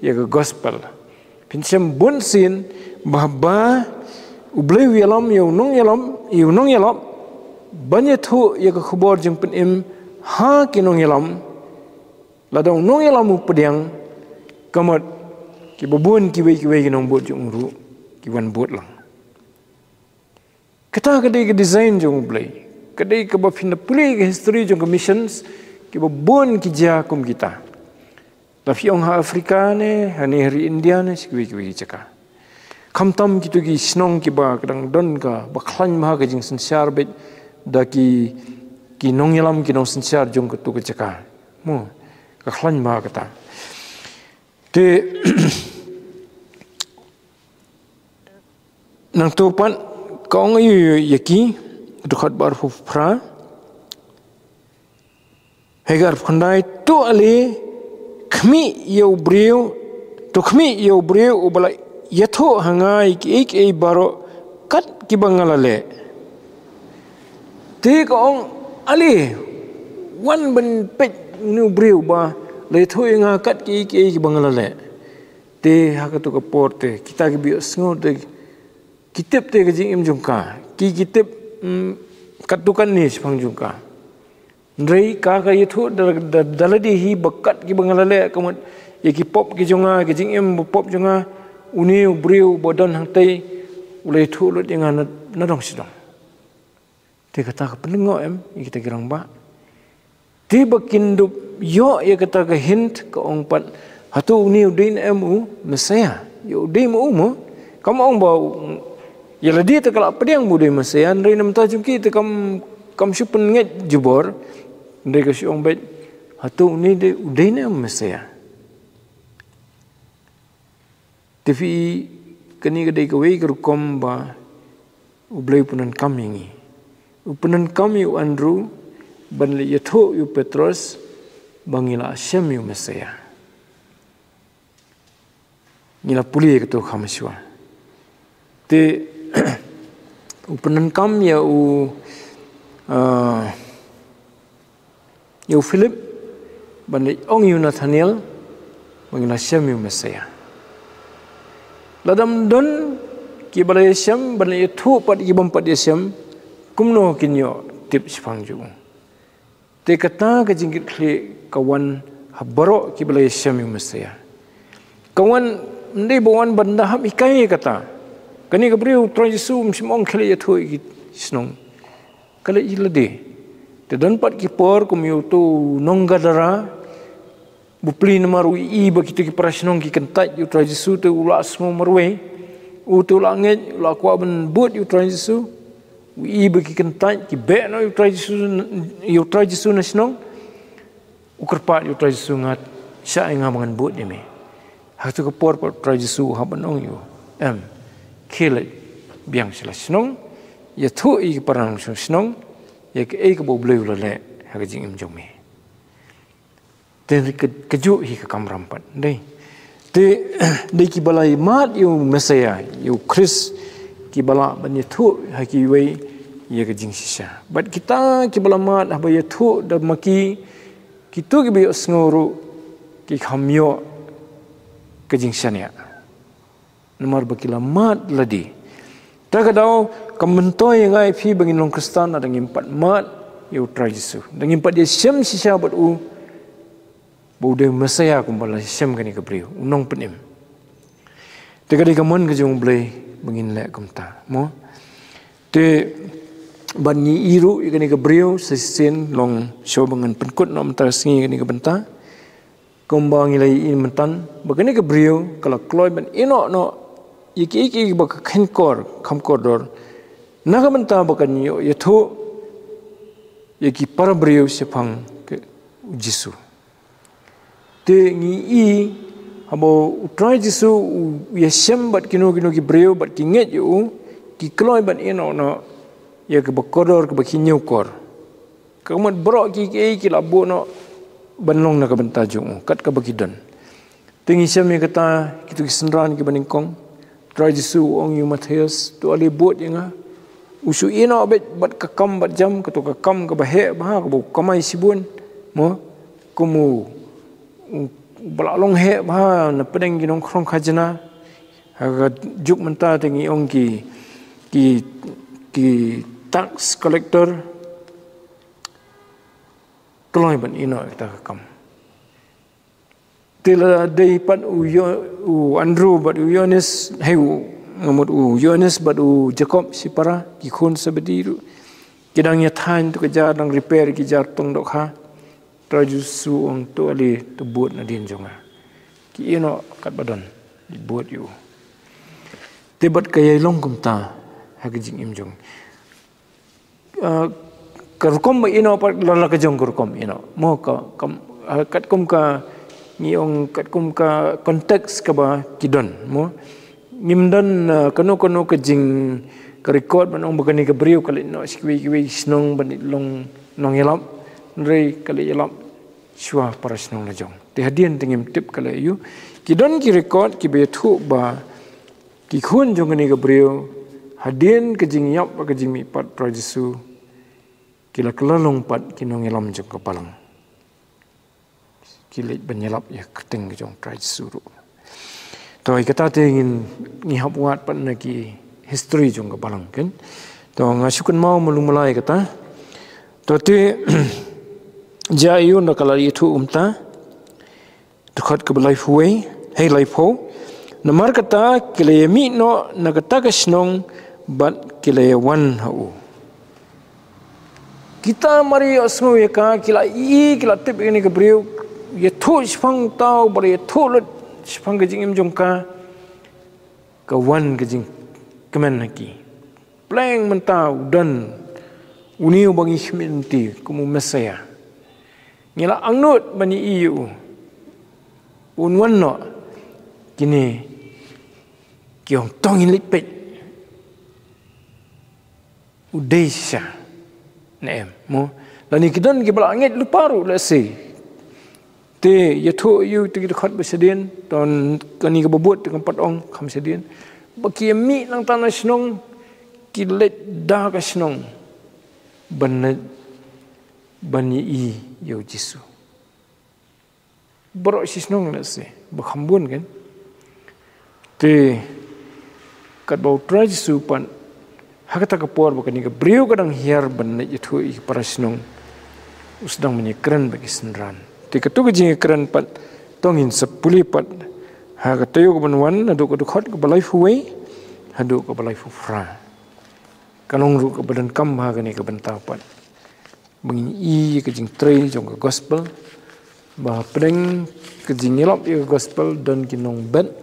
ïa ka gospel. Phin shem bun sien ba haba U Blei u ïalam ïa u nongïalam, ïa u nongïalap ban ïathuh ïa ka khubor jingpynim ha ki nongïalam. Lada u nongïalam u pdiang, ka mut kiba bun kiwei kiwei ki nongbud jong u ruh ki wan bud lang. Kata ka dei ka design jong U Blei. Ka dei kaba phin da pule ka history jong ka missions, kiba bun ki jia kum kita. La phi ong ha Africa ne, ha ne ha ri India ne, sha kiwei kiwei ki jaka. Khamtam kito ki shnong kiba ka dang don kaba khlaiñ bha ka jingsynshar beit da ki, ki nongïalam ki nongsynshar jong kito ki jaka. Mo, ka khlaiñ bha kata. Te nangta pat Ka ong ïa ki, dkhot bar phu phra. Hei ka arphew khyndai, to ale khmih ïa u briew, to khmih ïa u briew uba la ïathuh ha nga ïa kiei kiei baroh kat kiba nga la leh. Te ka ong ale, wan ban peit une u briew ba la ïathuh ïa nga kat kiei kiei kiba nga la leh. Te ha kato ka por te kita kiba ïohsngew te ki tip te ka jingim jong ka, ki ki tip, mm, katto katne shaphang jong ka. Hynrei ka ka ïathuh da, da, da lade hi ba kat kiba nga la leh, ka mut ïa ki pop ki jong nga, ki jingim ba pop jong nga, une u briew ba don hangtei u la ïathuh lut ïa nga na, na dong sha dong. Te kata ka pynlyngngoh em ïa kita ki rangbah. Te ba kin dup ïoh ïa kata ka hint, ka ong pat, hato une u dei ne em u Messiah? Ïa u dei ma u mo. Kam ong ba u, ïa lade te ka la pdiang ba u dei Messiah, hynrei na bynta jong ki te kam, kam shu pynngeit jubor. Hynrei ka shu ong beit, hato une dei, u dei ne em u Messiah? Te phi, kane ka dei kawei ka rukom ba U Blei u pyndonkam ïa ngi. U pyndonkam ïa u Andrew ban leit ïathuh ïa u Petros ba ngi la shem ïa u Messiah. Ngi la pule ïa kato kham shuwa. Te u pyndonkam ïa u, ah, ïa u Philip ban leit ong ïa u Nathanael ba ngi la shem ïa u Messiah. Lada ym don kiba la ïashem ban leit ïathuh pat ïa ki bym pat ïashem, kumno kin ïoh tip shaphang jong u? Te kata ka jingkitkhlieh ka wan ha baroh kiba la ïashem ïa u Messiah. Ka wan, ym dei ba wan ban da hap hikai ïa kata. Kane ka briew u Trai Jisu um shym ong khie leit ïathuh ïa ki shnong. Ka leit ïa lade. Te don pat ki por kum ïa uto u nong Gadara, bapli namar u i ba kito ki para shnong ki kyntait ïa u Trai Jisu, te u la sngewmarwei. U te u la ngeit, u la kwah ban bud ïa u Trai Jisu. U i ba ki kyntait, ki beh noh ïa u Trai Jisu, ïa u Trai Jisu na shnong. U kyrpad ïa u Trai Jisu, nga, shah ïa nga ba ngan bud ïa me. Ha kato ka por pat u Trai Jisu u hap ban ong ïa u, em, khie leit biang sha la shnong, ïathuh ïa ki para nongshong shnong ïa kaei kaba U Blei u la leh ha ka jingim jong me. Te ka, kajuh hi ka kamram pat, dei. Te dei kiba la mad ïa u Messiah, ïa u Khrist, kiba lah ban ïathuh ha kiwei ïa ka jingshisha. Bad kita kiba la mad haba ïathuh da ma ki, kito kiba ïohsngew ruh ki kham ïoh ka jingshaniah. Namar ba ki la mad lade. Ta ka daw, kam myntoi ïa nga ïa phi ba ngin long Khristan lada ngim pat mad ïa u Trai Jisu. Da ngim pat ïashem shisha bad u ba u dei u Messiah kumba la shem kane ka briew, u nongpynim. Te ka dei ka mon ka jong U Blei ba ngin leh kumta, mo. Te ban ngi i ruh ïa kane ka briew sa shisien, long shuwa ba ngan pynkut noh mynta ka sngi ïa kane ka bynta. Kumba ngi la ïohi mynta ba kane ka briew ka la kloi ban ïehnoh noh ïa kiei kiei ba ka kheiñ kor kham kordor, na ka bynta ba kan ïoh ïathuh ïa ki para briew shaphang ka, u Jisu. Te ngi i haba u Trai Jisu u ïashem bad kino kino ki briew bad ki ngeit ïa u, ki kloi ban ïehnoh noh ïa kaba kordor, kaba kheiñiew kor. Ka mut baroh kiei kiei ki la buh noh ban long na ka bynta jong u, kat kaba ki don. Te ngi shem ïa kata, kito ki synran kiba nyngkong. Trai Jisu u ong ïa u Mathaios, to ale bud ïa nga. U shu ïehnoh beit bad ka kam bad jam, kato ka kam kaba heh bha, kaba u kamai shibun. Mo, kum u, u ba la long heh bha na pdeng ki nongkhrong khajna. Ha ka juk mynta te ngi ong ki, ki, ki tax collector. Kloi ban ïehnoh ïa kata ka kam. Te la dei pat u Yo-, u Andrew bad u Ïoannis, hei u, nga mut u Ïoannis bad u Jakob shipara, ki khun Sebedi ruh. Ki dang ïa thaiñ tu ka jar, dang repair ki jar tong dohkha. Trai Jisu u ong to ale to bud nadien jong nga. Ki ïehnoh katba don, ki bud ïa u. Te bad ka ïai long kumta ha ka jingim jong. Ah, ka rukom ba ïehnoh pat la la ka jong ka rukom ïehnoh. Mo ka, kam, ah, katkum ka, ngi ong katkum ka context kaba ki don, mo. Ngim don, ah, kano kano ka jing, Ka record ban ong ba kane ka briew ka leit noh sha kiwei kiwei ki shnong ban leit long nongïalap, hynrei ka leit ïalap shuwa para shnong la jong. Te hadien te ngim tip ka leit aïu. Ki don ki record kiba ïathuh ba ki khun jong kane ka briew, hadien ka jingïap bad ka jingmihpat Trai Jisu, ki la kylla long pat ki nongïalam jong ka balang. Ki leit ban ïalap ïa ka kyrteng ka jong Trai Jisu ruh. To, ïa kata te ngin, ngi hap wad pat na ki history jong ka balang, kan. To, nga shu kynmaw malu malai kata. To te, jia ïa u na ka la ïathuh kumta. Dkhot kaba laiphew wei, hei, laiphew. Namar kata ki la ïamih noh na kata ka shnong bad ki la ïawan ha u. Kita mar ïoh sngew ïa ka, ki la i, ki la tip ïa kane ka briew, ïathuh shaphang uta uba la ïathuh lut shaphang ka jingim jong ka, ka wan ka jingkmen ha ki. Pleng mynta u don une uba ngi khmih lynti kum u Messaïah. Ngi la angnud ban ïohi ïa u. Un wan noh, kine ki ong to ngin leit peit. U dei shisha ne em, mo? Lane ki don kiba la ngeit lypa ruh lehse. Te ïathuh ïa u te ki dkhot ba shadien, to kane kaba bud te kam pat ong kham shadien. Ba ki ïamih nangta na shnong, ki leit da ka shnong ban, ban ïohi ïa u Jisu. Baroh shi shnong lehse, ba kham bun, kan. Te katba u Trai Jisu pat, ha kata ka por ba kane ka briew ka dang hiar ban leit ïathuh ïa ki para shnong, u sdang ban ïakren bad ki synran. Te kato ka jingïakren pat, to ngin sa pule pat ha ka taïew kaban wan, naduh ka dkhot kaba laiphew wei haduh kaba laiphew phra. Ka long ruh kaba donkam ha kane ka bynta pat, ba ngin i ïa ka jingtrei jong ka gospel, ba hapdeng ka jingïalap ïa ka gospel don ki nongbet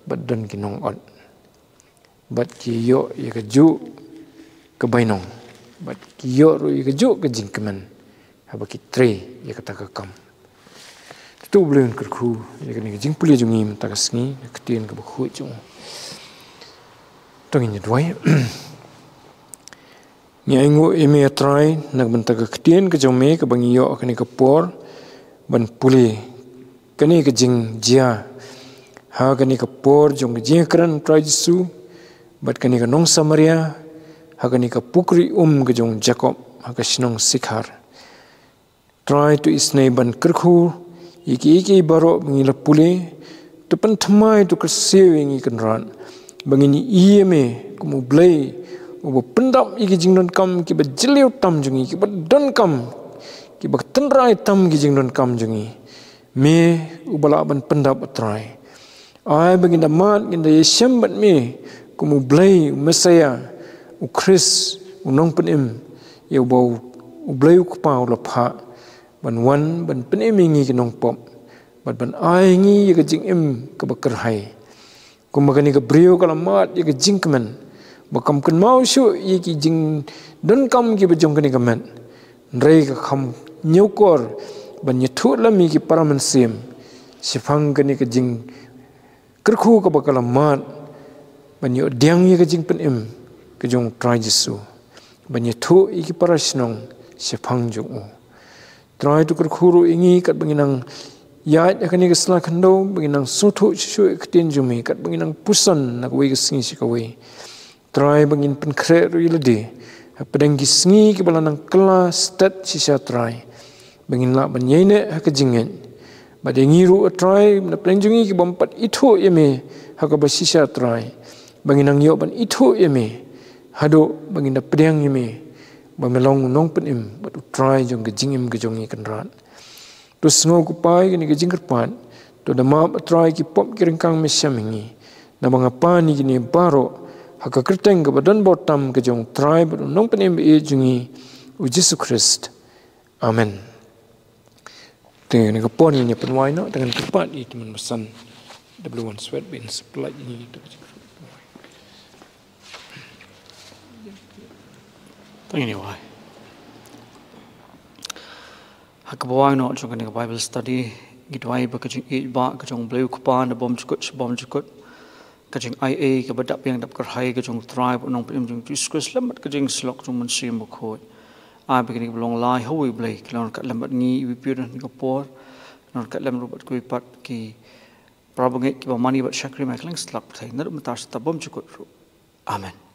bad don ki nongot. Bad ki ïoh ïa kajuh ka bainong, bad ki ïoh ruh ïa kajuh ka jingkmen haba ki trei ïa kata ka kam. To U Blei un kyrkhu ïa kane ka jingpule jong ngi mynta ka sngi, ka ktien kaba khuid jong u. To ngin ïa duwai. Ngi ainguh ïa me, A Trai, na ka bynta ka ktien ka jong me kaba ngi ïoh ha kane ka por ban pule kane ka jingjia ha kane ka por jong ka jingïakren Trai Jisu bad kane ka nong Samaria ha kane ka pukri um ka jong Jakob ha ka shnong Sikhar. Trai, to isynei ban kyrkhu ïa kiei kiei baroh ba ngi la pule. To pynthymmai, to kyrsiew ïa ngi, Kynrad, ba ngin ïohi ïa me kum U Blei uba pyndap ïa ki jingdonkam kiba jylliew tam jong ngi, kiba donkam, kiba tynrai tam ki jingdonkam jong ngi. Me uba lah ban pyndap, A Trai. Ai ba ngin da mad, ngin da ïashem bad me kum U Blei, U Messaïah, U Khrist, U Nongpynim, ïa uba U Blei U Kpa u la phah ban wan ban pynim ïa ngi ki nongpop bad ban ai ngi ïa ka jingim kaba kyrhai. Kumba kane ka briew ka la mad ïa ka jingkmen, ba kam kynmaw shuh ïa ki jingdonkam kiba jong kane ka met, hynrei ka kham ñiewkor ban ïathuh lem ïa ki para mynsiem shaphang kane ka jingkyrkhu kaba ka la mad, ban ïoh pdiang ïa ka jingpynim ka jong U Trai Jisu, ban ïathuh ïa ki para shnong shaphang jong u. Trai, to kyrkhu ruh ïa ngi katba ngi nang ïaid ha kane ka sla khyndew, ba ngi nang sngewthuh shuh shuh ïa ka ktien jong me, katba ngi nang puson na kawei ka sngi sha kawei. Trai, ba ngin pynkhreh ruh ïa lade hapdeng ki sngi kiba la nang kylla stet shisha, Trai, ba ngin lah ban ïaineh ha ka jingngeit. Bad ïa ngi ruh, A Trai, na pdeng jong ngi kibym pat ithuh ïa me ha kaba shisha, Trai, ba ngin nang ïoh ban ithuh ïa me haduh ba ngin da pdiang ïa me ba me long U Nongpynim bad U Trai jong ka jingim ka jong ngi, Kynrad. To sngew, ko Kpa, ïa kane ka jingkyrpad. To da map, A Trai, ki pop ki ryngkang me shem ha ngi. Naba nga pan ïa kine baroh ha ka kyrteng kaba don bor tam ka jong U Trai bad U Nongpynim ba ïeit jong ngi, U Jisu Khrist. Amen. Te kane ka por ngin ïa pynwai noh, te ngan kyrpad ïa i tymmen basan W one Swet ba in sa pynlait ïa ngi ïa ka jingkyrpad. Te ngin ïa wai. Ha kaba wai noh jong kane ka Bible study, ngi duwai ba ka jingïeit ba ka jong U Blei U Kpa na bymjukut sha bymjukut ka jingaiei kaba dap biang dap kyrhai ka jong U Trai bad U Nongpynim jong ngi U Jisu Khrist lem bad ka jingsyllok jong U Mynsiem Bakhuid. Ai ba kine kiba long lai ha uwei U Blei kin long ryngkat lem bad ngi iwei pa iwei ha kane ka por, kin long ryngkat lem ruh bad kiwei pat ki para bangeit kiba mane bad shakri ma ïa ka liang Satlak pyrthei naduh mynta shaduh mynta bymjukut ruh. Amen.